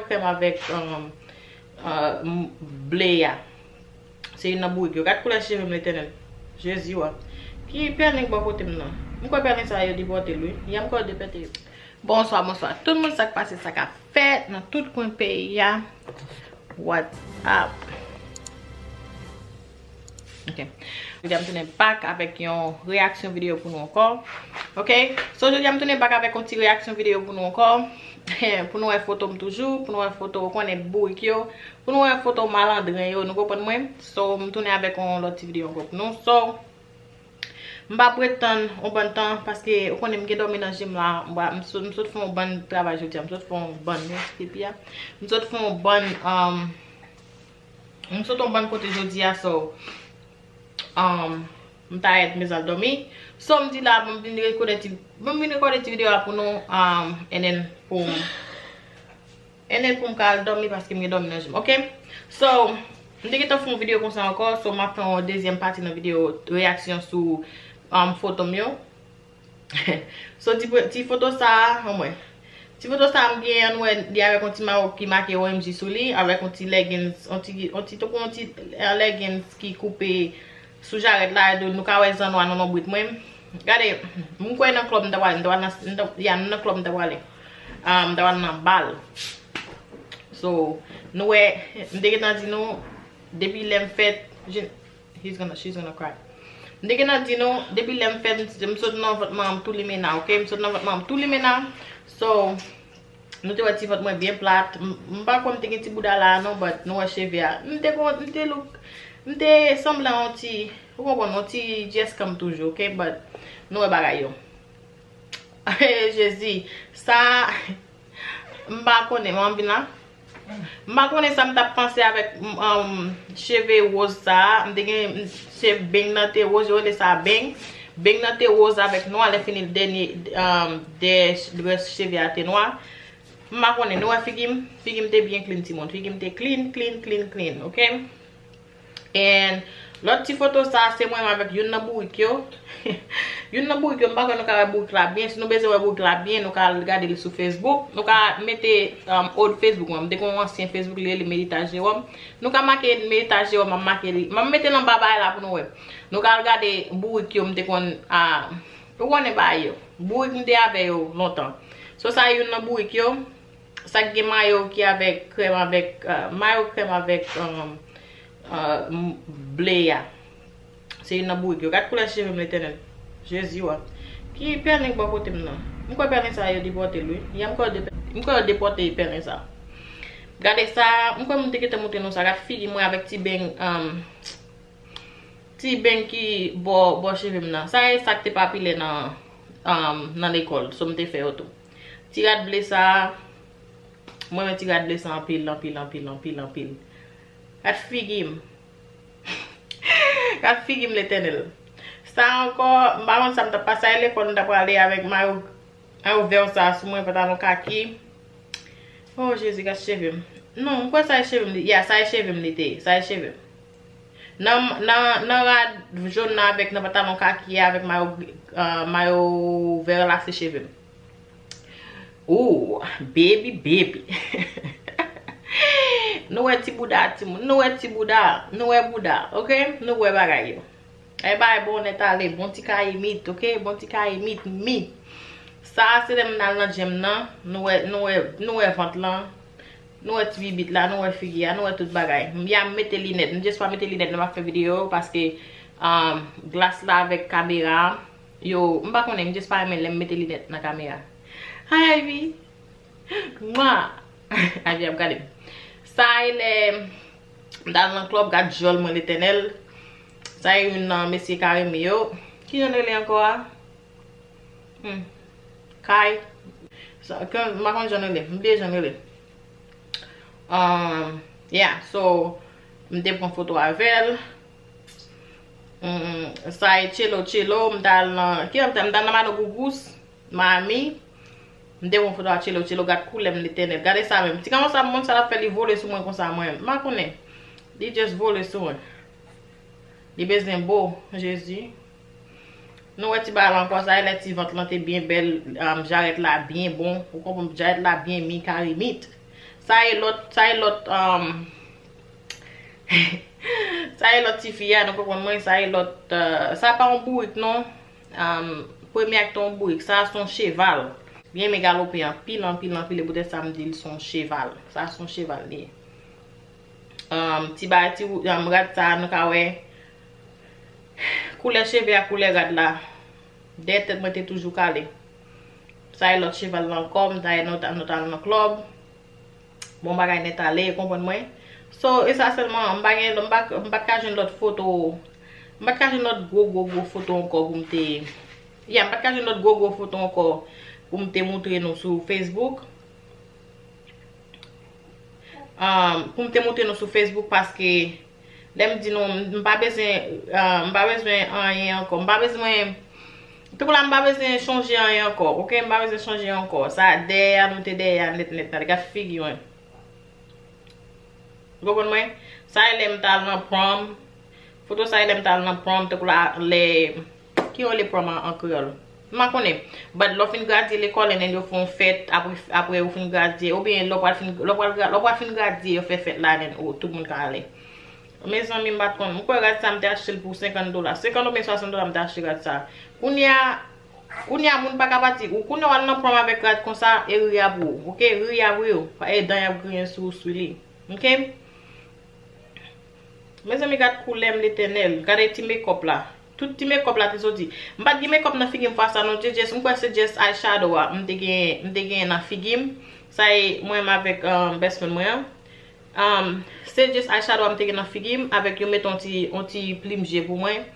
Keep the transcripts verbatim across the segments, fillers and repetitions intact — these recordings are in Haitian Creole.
Krèm avèk, um, uh, m- ble a. Se youn nan bourik yo. Gad koulè cheve m, Letènèl. Jezi, wa. Ki pèlen bò kote m nan? M kwè pèlen sa yo depòte l, wi. Ya, m kwè yo depòte yo. Bonswa, bonswa. Tout moun, sa k pase, sa k ap fèt nan tout kwen peyi a. What's up? Ok. Jodi a m tounen back avèk yon reaksyon videyo pou nou ankò. Ok. So, jodi a m tounen back avèk yon ti reaksyon videyo pou nou ankò. Pou nou wè foto m toujou, pou nou wè foto, ou konnen, bourik yo, pou nou wè foto malandren yo, nou konprann mwen? So, m tounen avèk yon lòt ti videyo ankò pou nou. So, m p ap ret tann yon bann tan, paske ou konnen m gen dòmi nan je m la, m pa- m sot, m sot fè yon bann travay jodi a, m sot fè yon bann, mèsi pipi a. M sot fè yon bann, um, m sot yon bann kote jodi a, so, um, m ta rèd, m bezwen al dòmi. So, m di la, bon, m vin rekòde ti, bon, m vin rekòde ti videyo a pou nou, um, and then pou m And then pou m ka al dòmi paske m gen dòmi nan je m. Ok? So, m te gentan fè yon videyo konsa ankò. So, m ap fè yon dezyèm pati nan videyo reaksyon sou, um, foto m yo. So, ti, pre- ti foto sa a, anmwey. Ti foto sa a m gen an, nou wè li avèk yon ti mayo ki make O M G sou li, avèk yon ti leggings, yon ti, yon ti, tankou yon ti, eh, leggings ki koupe sou jarèt la, epi nou ka wè zannwa nan lonbrit mwen. Gade, m kwè nan klèb m ta prale, m ta prale nan, m ta, ya, nan klèb m ta prale. Ah, m ta prale nan bal. So, nou wè, m te gentan di nou, depi lè m fèt, je- he's gonna, she's gonna cry. M te gentan di nou, depi lè m fèt, m, m sot nan vant manman m tou limena, ok? M sot nan vant manman m tou limena. So, nou te wè ti vant mwen byen plat. M, m pa kwè m te gen ti bouda la a non, but nou wè cheve a. M te kon, m te look, m te sanble yon ti, ou konprann, yon ti Jessica m toujou, ok? But nou wè bagay yo. Jezi, sa, m pa konnen, mwen vin la. M pa konnen sa m t ap panse avèk, um, cheve woz sa a. M te gen, se beng nan te woz, yo rele sa beng. Beng nan te woz avèk nwa, lè fini dènye, um, dèyè ch- rès cheve a te nwa. M pa konnen, nou wè figi m? Figi m te byen clean, timoun. Figi m te clean, clean, clean, clean, ok? And lòt ti foto sa, se mwen avèk youn nan bourik yo. Youn nan bourik yo, m pa kwè nou ka wè bourik la byen. Si nou bezwen wè bourik la byen, nou ka al gade l sou Facebook. Nou ka mete, um, old Facebook mwen. M te gen yon ansyen Facebook, li rele Melita Jerome. Nou ka make Melita Jerome, m ap make li. M ap mete l anba bagay la pou nou wè. Nou ka al gade bourik yo, m te konn, ah, ou konnen bagay yo. Bourik m te avè yo lontan. So, sa youn nan bourik yo. Sa k gen mayo ki avèk krèm avèk, uh, mayo krèm avèk, um, uh, m- ble a. Se youn nan bourik yo. Gad koulè cheve m, Letènèl. Jezi, wa. Ki pèlen bò kote m nan? M kwè pèlen sa yo depòte l, wi. Ya, m kwè yo de- m kwè yo depòte pèlen sa. Gade sa, m kwè m te gentan montre nou sa. Gad figi mwen avèk ti beng, um, ti beng ki bò, bò cheve m nan. Sa e sa k te papilè nan, um, nan lekòl. So, m te fè yo tou. Ti rad ble sa a, mwen renmen ti rad ble sa anpil, anpil, anpil, anpil, anpil. Gad figi m. Gad figi m, Letènèl. Sa ankò, m pa konn sa m t ap pase a lekòl, m t ap prale avèk mayo, mayo vè sa a sou mwen, pantalon kaki. Oh, Jezi, gad cheve m. Non, m kwè sa e cheve m li. Ya, sa e cheve m li te ye. Sa e cheve m. Nan, nan, nan rad jòn nan avèk nan pantalon kaki a avèk mayo, ah, mayo vè lase cheve m. Ooh, baby, baby. Nou wè ti bouda, timoun. Nou wè ti bouda. Nou wè bouda, ok? Nou wè bagay yo. Ay bay bon nèt ale, bon ti kayimit, ok? Bon ti kayimit, mi. Sa a se lè m al nan gym nan, nou wè, nou wè, nou wè vant lan. Nou wè ti bibit la, nou wè figi a, nou wè tout bagay. M ya m mete linèt. M just pa mete linèt lè m ap fè videyo paske, um, glas la avèk kamera a, yo, m pa konnen, m just pa renmen lè m mete linèt nan kamera. Hi, Ivy. Mwa. Ivy ap gade m. Sa e lè m t al nan klèb, gad djòl mwen, Letènèl. Sa e youn nan mesye Karimi yo. Ki jan l rele ankò a? Hmm. Kay. Sa, ke, m pa konn jan l rele. M bliye jan l rele. Um, yeah, so, m te pran foto avè l. Hmm, sa e Chelo Chelo, m t al nan, ki lè m t al, m t al nan Mano Gougous, Miami. M te pran foto a Chelo Chelo, gad koulè m, Letènèl. Gade sa menm. Ti gason sa, m konn sa l ap fè, li vole sou mwen konsa, mwen. M pa konnen. Li just vole sou mwen. Li bezwen bo, Jezi. Nou wè ti bagay la ankò, sa e lè ti vant lan te byen bèl, um, jarèt la byen bon. Ou konprann, jarèt la byen mi, karimit. Sa e lòt, sa e lòt, um, sa e lòt tifi a, nou konprann mwen, sa e lòt, uh, sa pa yon bourik non. Um, premye a ki te yon bourik, sa se yon cheval. Byen men galope anpil, anpil, anpil, e poutèt sa m di l se yon cheval. Sa se yon cheval li ye. Um, ti bagay, ti um, rad sa a, nou ka wè koulè cheve a, koulè rad la. Dèyè tèt mwen te toujou kale. Sa e lòt cheval la ankò, m ta ye nou ta, nou ta al nan klòb. Bon bagay nèt ale, ou konprann mwen. So, e sa sèlman, m pa gen, m pa, m pa t ka jwenn lòt foto. M pa t ka jwenn lòt gwo, gwo, gwo foto ankò pou m te. Yeah, m pa t ka jwenn lòt gwo, gwo foto ankò pou m te moutre nou sou Facebook. Um, pou m te moutre nou sou Facebook paske lè m di nou, m pa bezwen, uh, m pa bezwen anyen ankò. M pa bezwen, tankou la, m pa bezwen chonje anyen ankò, oke? M pa bezwen chonje ankò. Sa dèyè a, nou te dèyè a nèt, nèt, nèt. Gad figi mwen. Ou konprann mwen? Sa e lè m t al nan prom. Foto sa e lè m t al nan prom, tankou la, lè, ki yo rele prom an, an kreyòl? M pa konnen. But lè w fin gradye lekòl, and then yo fè yon fèt, apre, apre ou fin gradye, oubyen lè w pral fin, lè w pral gra-, lè w pral fin gradye, yo fè fèt la, and then, oh, tout moun ka ale. Mezanmi, m pa t konn. M kwè rad sa, m te achte l pou senkant dola. Senkant oubyen swasant dola, m te achte rad sa. Kounye a, kounye a, moun pa ka pati. Ou kounye a, w al nan prom avèk rad konsa, e ri ap ri w. Oke, ri ap ri w. E dan y ap griyen sou, sou li. Oke? Mezanmi, gad koulè m, Letènèl. Gade ti mekòp la. Tout ti mekòp la te soti. M pa t gen mekòp nan figi m fwa sa non, se just, m kwè se just eyeshadow a m te gen, m te gen nan figi m. Sa e mwen menm avèk, um, best friend mwen an. Um, se just eyeshadow a m te gen nan figi m avèk yo mete yon ti, yon ti plim je pou mwen.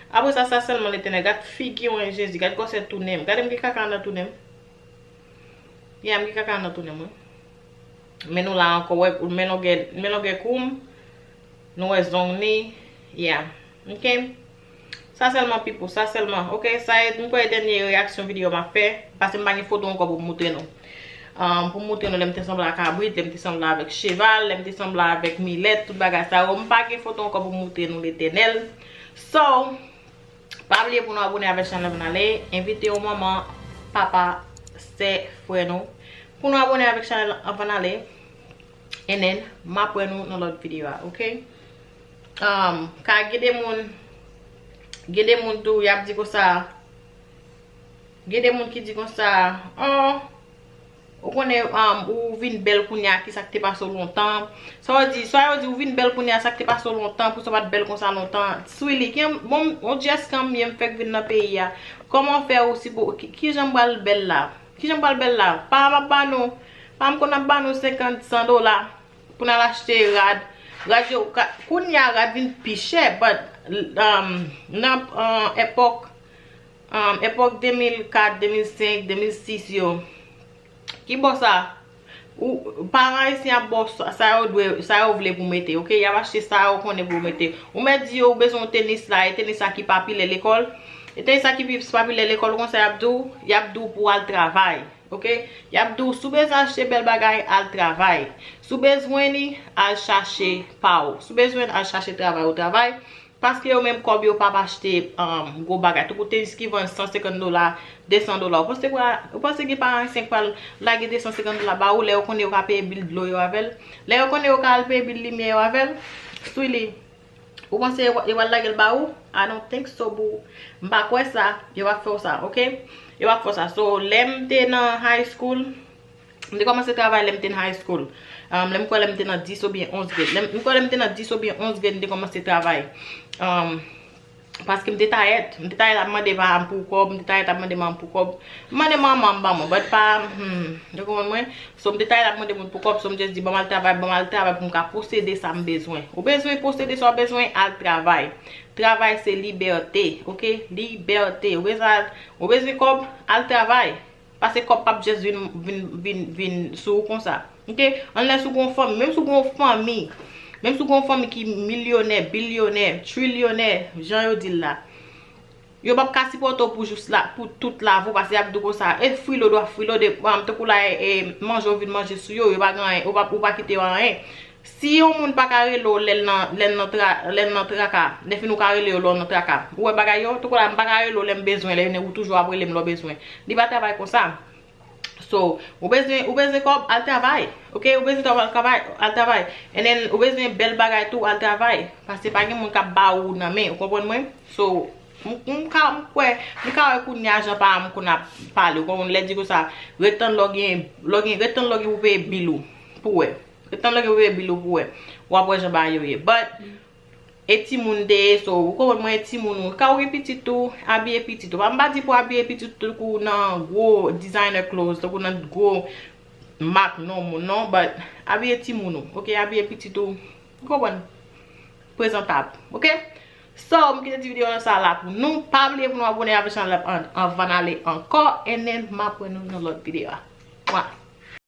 Apre sa, sa sèlman, Letènèl. Gad figi mwen, Jezi. Gad gwosè tou nen m. Gade m gen kaka nan tou nen m. Yeah, m gen kaka nan tou nen m, wi. Men nou la ankò, wè, men longè, men longè kou m, nou wè zong li, yeah. Oke? Sa sèlman, people, sa sèlman. Oke, sa e, m kwè e dènye reyaksyon videyo m ap fè, paske m pa gen foto ankò pou m moutre nou. Um, pou m moutre nou lè m te sanble a kabrit, lè m te sanble avèk cheval, lè m te sanble avèk milèt, tout bagay sa yo. M pa gen foto ankò pou m moutre nou, Letènèl. So, pa bliye pou nou abone avèk chanèl Vanale, envite yon manman, papa, sè, frè nou. Pou nou abone avèk chanèl Vanale, and then, m ap wè nou nan lòt videyo a, oke? Um, ka gen de moun, gen de moun tou, y ap di konsa, gen de moun ki di konsa, oh, ou konnen, um, ou vin bèl kounye a, ki sa k te pase w lontan. Sa yo di, sa yo di, ou vin bèl kounye a, sa k te pase w lontan, pou sa w pa t bèl konsa lontan. Sweetie, ki, bon, on Jess kanmenm fèk vin nan peyi a. Kòman fè ou si bo-, ki, ki jan m pral bèl la? Ki jan m pral bèl la? Pa m ap ba nou, pa m konn ap ba nou senkant, san dola pou n al achte rad. Rad yo, ka-, kounye a rad vin pi chè, but, um, nan, uh, epòk, um, epòk de mil kat, de mil senk, de mil sis yo, ki bò sa? Ou, paran ayisyen ap ba w sa, sa yo dwe, sa yo vle pou mete, oke? Y ap achte sa yo konnen pou mete. Ou mèt di yo ou bezwen yon tenis la, e tenis la ki papilè lekòl. E tenis la ki pi papilè lekòl, ou konn sa y ap di w? Y ap di w pou w al travay, oke? Y ap di w, si w bezwen achte bèl bagay, al travay. Si w bezwen li, al chache pa w. Si w bezwen l, al chache travay, ou travay. Paske yo menm kòb yo p ap achte, um, gwo bagay. Tankou tenis ki vann san senkant dola, de san dola. Ou panse kwa, ou panse gen paran ayisyen k pral lage de san senkant dola ba ou lè yo konnen yo ka peye bil dlo yo avè l? Lè yo konnen yo ka al peye bil limyè yo avè l? Sweetie, ou panse yo, yo pral lage l ba ou? I don't think so, boo. M pa kwè sa. Yo p ap fè w sa, oke? Yo p ap fè w sa. So, lè m te nan high school, m te kòmanse travay lè m te nan high school. Um, lè m kwè lè m te nan dis oubyen onz grade. Lè m, m kwè lè m te nan dis oubyen onz grade, m te kòmanse travay. Um, paske m te tayèt. M te tayèt ap mande paran m pou kòb, m te tayèt ap mande manman m pou kòb. M mande manman m, manman m ban mwen, but pa, hmm, ou konprann mwen? So, m te tayèt ap mande moun pou kòb, so m just di, ban m al travay, ban m al travay pou m ka posede sa m bezwen. Ou bezwen posede sa w bezwen, al travay. Travay se libète, oke? Libète. Ou bezwen al, ou bezwen kòb, al travay. Paske kòb p ap just vin, vin, vin, vin sou ou konsa. Oke? Unless ou gon fanmi. Menm si w gon fanmi, menm si w gon fanmi ki milyonè, bilyonè, trilyonè, jan yo di l la, yo p ap ka sipòte w pou jis la, pou tout lavi w, paske y ap di w konsa, e frilo dwa frilo de, um, tankou la, e, e manje w vin manje sou yo, yo pa gen anyen, ou pa, ou pa kite yo anyen. Si yon moun pa ka rele w lè l nan, lè l nan tra-, lè l nan traka, lè fini ou ka rele yo lè w nan traka. Ou wè bagay yo, tankou la, m pa ka rele w lè m bezwen, lè ou toujou ap rele m lè w bezwen. Li pa travay konsa. So, ou bezwen, ou bezwen kòb, al travay. Ok, ou bezwen kòb, al travay, al travay. And then, ou bezwen bèl bagay tou, al travay. Paske pa gen moun k ap ba ou nan men, ou konprann mwen? So, m, m ka, m kwè, m ka wè kounye a jan pa m konn ap pale, ou konprann lè di konsa, ret tann lè w gen, lè w gen, ret tann lè w gen pou peye bil ou, pou wè. Ret tann lè w gen pou peye bil ou, pou wè. W ap wè jan bagay yo ye. But, e timoun te ye, so, ou konprann mwen, e timoun ou. Ka ou gen pitit tou, abiye pitit ou. M pa di pou abiye pitit ou tankou nan gwo designer clothes, tankou nan gwo mak non, moun non, but abiye timoun ou, ok? Abiye pitit ou, ou konprann? Prezantab, ok? So, m kite ti videyo sa la pou nou. Pa bliye pou nou abone avèk chanèl la an, anvan n ale ankò. And then, m ap wè nou nan lòt videyo a. Mwa.